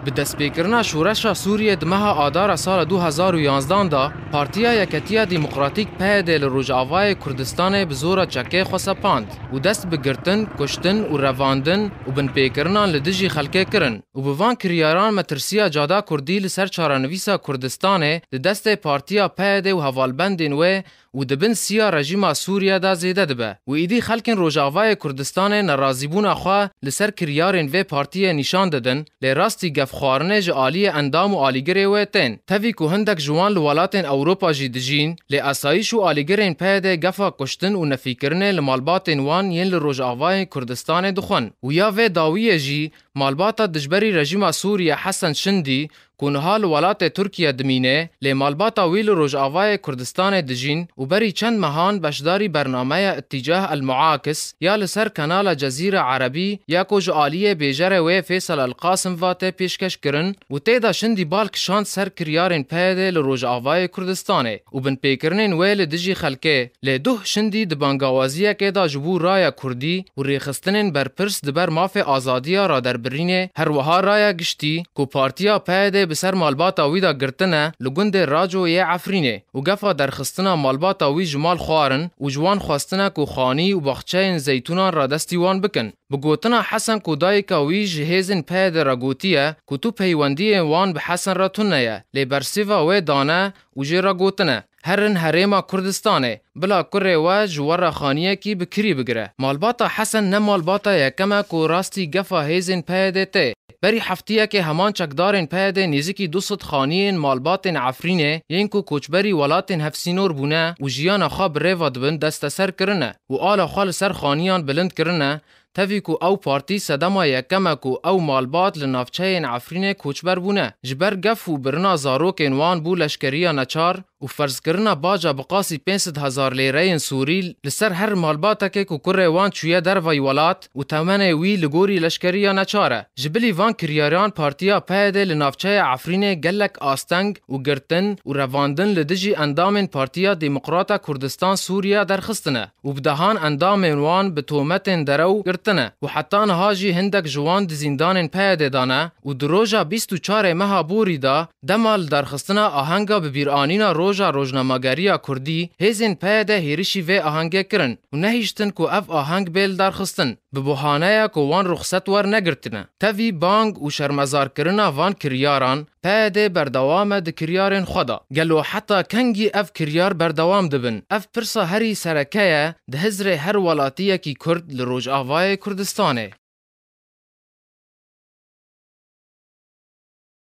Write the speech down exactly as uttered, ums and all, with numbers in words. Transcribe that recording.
Bi destpêkirina şoreşa Sûriyê di meha Adara sala du hezar û yanzdan de, Partiya Yeketiya Demokratîk, P Y D, li Rojavayê Kurdistanê bi zora çekê xwe sepand û dest bi girtin, kuştin û revandin û binpêkirinan li dijî xelkê kirin û bi van kiryaran metirsiya cada kurdî li ser çarenivîsa Kurdistanê di destê Partiya P Y D û hevalbendên wê û di bin siya rejîma Sûriye de zêde dibe û îdî xelkên Rojavayê Kurdistanê nerazîbûna xwe li ser kiryarên vê partiyê nîşan didin, lê rastî gefxwarinê ji aliyê endam û alîgirê wê tên. Tevî ku hindek ji wan li welatên Ewropa jî dijîn, lê asayîş û alîgirên P Y D gefa kuştin û nefîkirinê li malbatên wan yên li Rojavayê Kurdistanê dixwin û ya vê dawiyê jî malbata dijberî rejîma Sûriye Hesen Şindî, ku niha li welatê Tirkiye dimîne, lê malbata wî li Rojavayê Kurdistanê dijîn û berî çend mehan beşdarî bernameya Îtîcah El Muakis ya li ser kanala Cezîre Erebî ya ku ji aliyê bêjerê wê Fêsal El Qasim ve tê pêşkeş kirin û tê de Şindî bal kişand ser kiryarên P Y D li Rojavayê Kurdistanê û binpêkirinên wê li dijî xelkê. Lê duh Şindî di bangawaziyekê de ji bo raya kurdî û rêxistinên berpirs di ber mafê azadiya raderbirînê, her wiha raya giştî ku Partiya P Y D bi ser malbata wî de girtine li gundê Raco yê Efrînê û gefa derxistina malbata wî ji mal xwarin û ji wan xwestine ku xanî û baxçeyên zeytûnan radestî wan bikin. Bi gotina Hesen ku dayika wî ji hêzên P Y D re gotiye ku tu peywendiyên wan bi Hesen re tune ye, lê bersîva wê dane û jê re gotine, herin herêma Kurdistanê, bila kurê we ji we re xaniyekî bi kirî bigire. Malbata Hesen ne malbata yekem e ku rastî gefa hêzên P Y D tê. Berî heftiyekê heman çekdarên P Y D nêzîkî du sed xaniyên malbatên Efrînê yên ku koçberî welatên hevsînor bûne û jiyana xwe bi rê ve dibin desteser kirine û ala xwe li ser xaniyan bilind kirine, tevî ku ew partî sedema yekem e ku ew malbat li navçeyên Efrînê koçber bûne. Ji ber gef û birina zarokên wan bo leşkeriya neçar û ferzkirina baca bi qasî pênc sed hezar lêreyên Sûrî li ser her malbatekê ku kurê wan çûye dervayî welat û temenê wî li gorî leşkeriya neçar e. Ji bilî van kiryaran Partiya P Y D li navçeya Efrînê gelek asteng û girtin û revandin li dijî endamên Partiya Demokrata Kurdistan Sûriye derxistine û bi dehan endamên wan bi tometên derew girtine û heta niha jî hindek ji wan di zîndanên P Y D de ne û di roja bîst û çarê meha Borî de, dema lidarxistina ahenga bibîranîna Roja Rojnamegeriya Kurdî, hêzên P Y D hêrişî vê ahengê kirin û nehiştin ku ev aheng bê lidarxistin, bi buhaneya ku wan ruxset wernegirtine. Tevî bang û şermezarkirina van kiryaran, P Y D berdewam e di kiryarên xwe de. Gelo heta kengî ev kiryar berdewam dibin? Ev pirsa herî sereke ye di hizrê her welatiyekî Kurd li Rojavayê Kurdistanê.